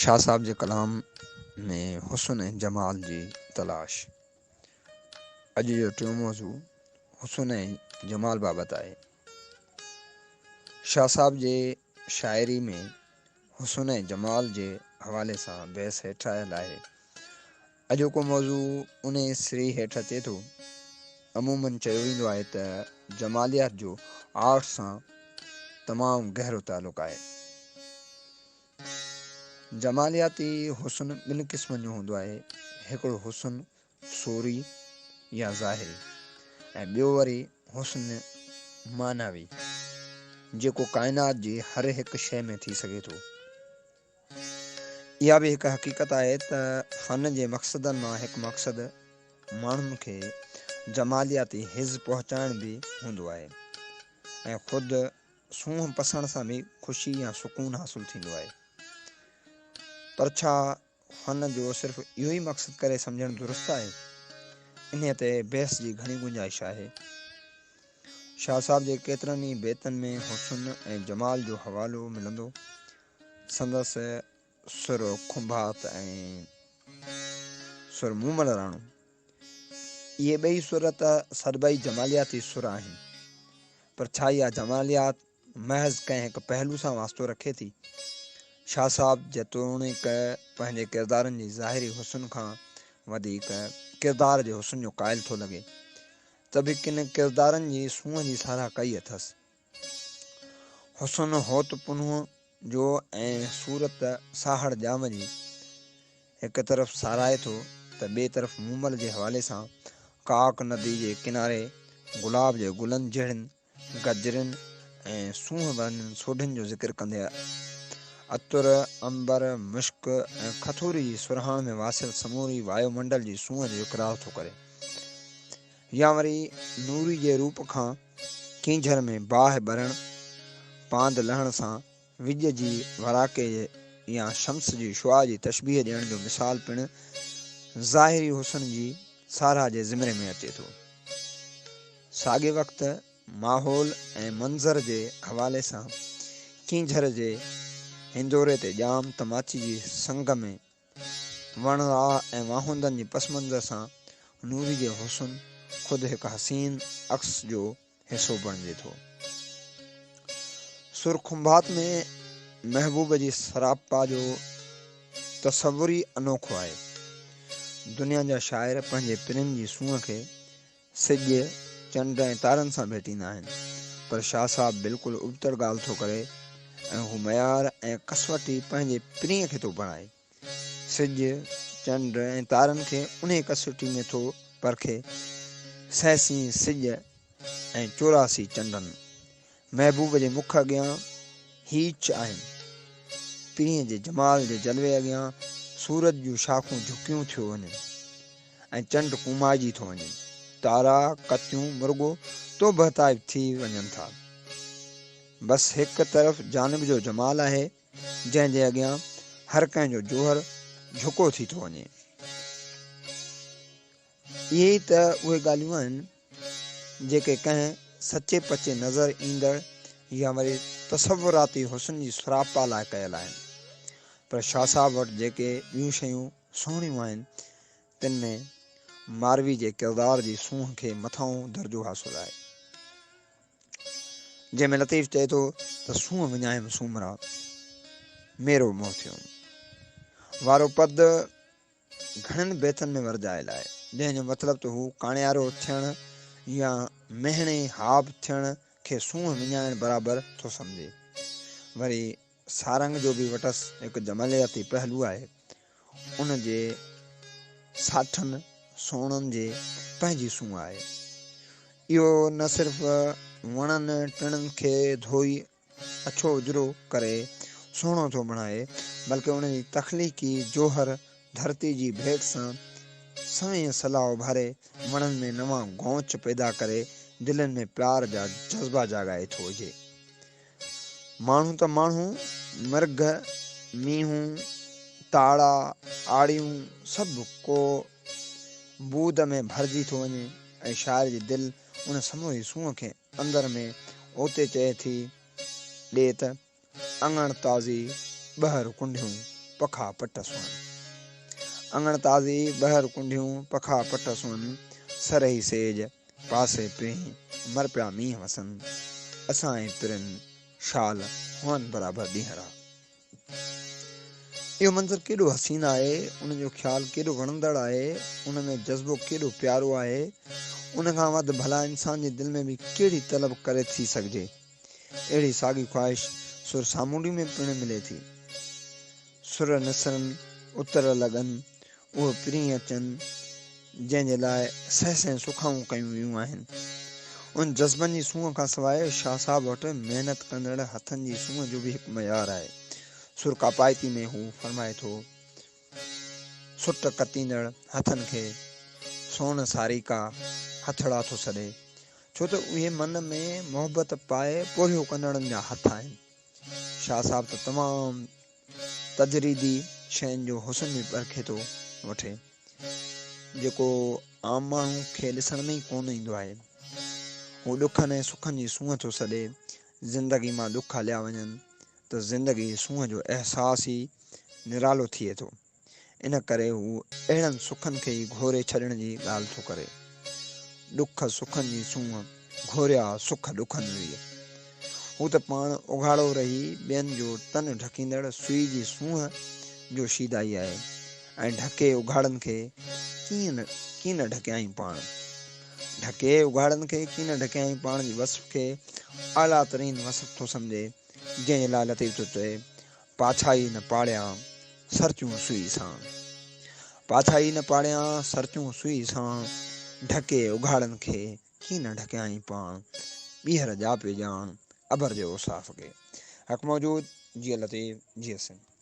شاهه صاحب جي ڪلام ۾ حسن ۽ جمال جي تلاش. اڄ جو ٽيون موضوع حسن ۽ جمال بابت آهي. شاهه صاحب جي شاعري ۾ حسن ۽ جمال جي حوالي سان بحث هيٺ آيل آهي. اڄوڪو موضوع انهي سري هيٺ اچي ٿو. عموماً چيو ويندو آهي ته جماليات جو آرٽ سان تمام گهرو تعلق آهي. جمالياتي حسن ٻن قسمن جو هوندو آهي، هڪڙو حسن صوري يا ظاهري ۽ ٻيو وري حسن معنوي، جيڪو ڪائنات جي هر هڪ شيء ۾ ٿي سگهي ٿو. اها به هڪ حقيقت آهي ته فن جي مقصدن مان هڪ مقصد ماڻهن کي جمالياتي حظ پهچائڻ به هوندو آهي ۽ خود سونهن پسڻ سان به خوشي يا سڪون حاصل ٿيندو آهي. پر ڇا فن جو صرف اهو ئي مقصد ڪري سمجهڻ درست آهي؟ انهيء تي بحث جي گهڻي گنجائش آهي. شاهه صاحب جي ڪيترن ئي بيتن ۾ حسن ۽ جمال جو حوالو ملندو. سندس سر کنڀات ۽ سر مومل راڻو اهي ٻئي سر ته سڏبا ئي جمالياتي سر آهن. پر ڇا اها جماليات محض ڪنهن هڪ پهلو سان واسطو رکي ٿي؟ شاهه صاحب جيتوڻيڪ پنهنجي ڪردارن جي ظاهري حسن کان وڌيڪ ڪردار جي حسن جو قائل ٿو لڳي ته به ڪن ڪردارن جي سونهن جي ساراهه ڪئي اٿس. حسن هوت پنهونء جو ۽ صورت ساهڙ ڄام جي هڪ طرف ساراهي ٿو ته ٻئي طرف مومل جي حوالي سان ڪاڪ ندي جي ڪناري گلاب جي گلن جهڙين گجرين ۽ سونهن ورنين سوڍين جو ذڪر ڪندي عطر، عنبر، مشڪ ۽ کٿوري جي سرهاڻ ۾ واسيل سموري وايو منڊل جي سونهن جو اقرار ٿو ڪري. يا وري نوري جي روپ کان ڪينجهر ۾ باهه ٻرڻ، پاند لهڻ سان وڄ جي وراڪي يا شمس جي شعاع جي تشبيهه ڏيڻ جو مثال پڻ ظاهري حسن جي ساراهه جي زمري ۾ اچي ٿو. ساڳئي وقت ماحول ۽ منظر جي حوالي سان ڪينجهر جي هندوري تي ڄام تماچي جي سنگ ۾ وڻراهه ۽ واهوندن جي پس منظر سان نوري جي حسن خود هڪ حسين عڪس جو حصو بڻجي ٿو. سر کنڀات ۾ محبوب جي سراپا جو تصور ئي انوکو آهي. دنيا جا شاعر پنهنجي پرين جي سونهن کي سج، چنڊ ۽ تارن سان ڀيٽيندا آهن، پر شاهه صاحب بلڪل ابتڙ ڳالهه ٿو ڪري ۽ هو معيار ۽ ڪسوٽي پنهنجي پرينء کي ٿو بڻائي. سج، چنڊ ۽ تارن کي انهيء ڪسوٽي ۾ ٿو پرکي، سهسين سج ۽ 84 چنڊن. محبوب جي مک اڳيان هيچ آهن. پرينء جي جمال جي جلوي اڳيان سورج جون شاخون جهڪيون ٿيو وڃن ۽ چنڊ ڪومائجي ٿو وڃي. تارا، ڪتيون مرڳو توبهه تائب ٿي وڃن ٿا. بس هڪ طرف جانب جو جمال آهي، جنهن جي اڳيان هر ڪنهن جو جوهر جهڪو ٿي ٿو وڃي. اهي ئي ته اهي ڳالهيون آهن، جيڪي ڪنهن سچي پچي نظر ايندڙ يا وري تصوراتي حسن جي سراپا لاء ڪيل آهن. پر شاهه صاحب وٽ جيڪي ٻيون شيون سهڻيون آهن، تن ۾ ماروي جي ڪردار جي سونهن کي مٿانهون درجو حاصل آهي. جنهن ۾ لطيف چئي ٿو ته سونهن وڃايم سومرا، ميرو منهن ٿيوم. وارو پد گهڻن بيتن ۾ ورجايل آهي، جنهن جو مطلب ته هو ڪاڻيارو ٿيڻ يا مهڻي هاب ٿيڻ کي سونهن وڃائڻ برابر ٿو سمجهي. وري سارنگ جو به وٽس هڪ جمالياتي پهلو آهي. ان جي ساٺن سوڻن جي پنهنجي سونهن آهي. اهو نه صرف وڻن ٽڻن کي ڌوئي اڇو اجرو ڪري سهڻو ٿو بڻائي، بلڪه ان جي تخليقي جوهر ڌرتي جي ڀيٽ سان سوين سلا اڀاري وڻن ۾ نوان گونچ پيدا ڪري دلين ۾ پيار جا جذبا جاڳائي ٿو وجهي. ماڻهو ته ماڻهو، مرگهه، مينهون، تاڙا، آڙيون سڀ ڪو بود ۾ ڀرجي ٿو وڃي ۽ شاعر جي دل ان سموري سونهن کي اندر ۾ اوتي چئي ٿي ڏي ته، اڱڻ تازي، ٻهر ڪنڍيون، پکا پٽ سونهن. اڱڻ تازي، ٻهر ڪنڍيون، پکا پٽ سونهن، سرهي سيج، پاسي پرين، مر پيا مينهن وسن، اسان ۽ پرين، شال هئن برابر ڏينهن را. اهو منظر ڪيڏو حسين آهي، ان جو خيال ڪيڏو وڻندڙ آهي، ان ۾ جذبو ڪيڏو پيارو آهي، ان کان وڌ ڀلا انسان جي دل ۾ ٻي ڪهڙي طلب ڪري ٿي سگهجي. اهڙي ساڳي خواهش سر سامونڊي ۾ پڻ ملي ٿي. سر نسرن، اتر لڳن، اهو پرين اچن، جنهن جي لاء سهسين سکائون ڪيون ويون آهن. ان جذبن جي سونهن کان سواء شاهه صاحب وٽ محنت ڪندڙ هٿن جي سونهن جو به هڪ معيار آهي. سر ڪاپائتي ۾ هو فرمائي ٿو، سٽ ڪتيندڙ هٿن کي سون ساريڪا هٿڙا ٿو سڏي، ڇو ته اهي من ۾ محبت پائي پورهيو ڪندڙن جا هٿ آهن. شاهه صاحب ته تمام تجريدي شين جو حسن به پرکي ٿو وٺي، جيڪو عام ماڻهو کي ڏسڻ ۾ ئي ڪونه ايندو آهي. هو ڏکن ۽ سکن جي سونهن ٿو سڏي. زندگي مان ڏک هليا وڃن ته زندگي جي سونهن جو احساس ئي نرالو ٿئي ٿو. ان ڪري هو اهڙن سکن کي ئي گهوري ڇڏڻ جي ڳالهه ٿو ڪري. ڏک سکن جي سونهن، گهوريا سک ڏکن ريء. هو ته پاڻ اگهاڙو رهي ٻين جو تن ڍڪيندڙ سوئي جي سونهن جو شيدائي آهي ۽ ڍڪي اگهاڙن کي ڪيئن ڪين نه ڍڪيائين پاڻ. ڍڪي اگهاڙن کي ڪين نه ڍڪيائين پاڻ جي وصف کي اعليٰ ترين وصف ٿو سمجهي، جنهن جي لاء لطيف ٿو چئي، پاڇائي نه پاڙيان، سرتيون سوئي ساڻ. پاڇائي نه پاڙيان، سرتيون سوئي ساڻ، ڍڪي اگهاڙن کي، ڪين نه ڍڪيائين پاڻ، ٻيهر ڄاپي ڄاڻ، ابر جي اوصاف کي. حق موجود، جيئي لطيف، جيئي سنڌ.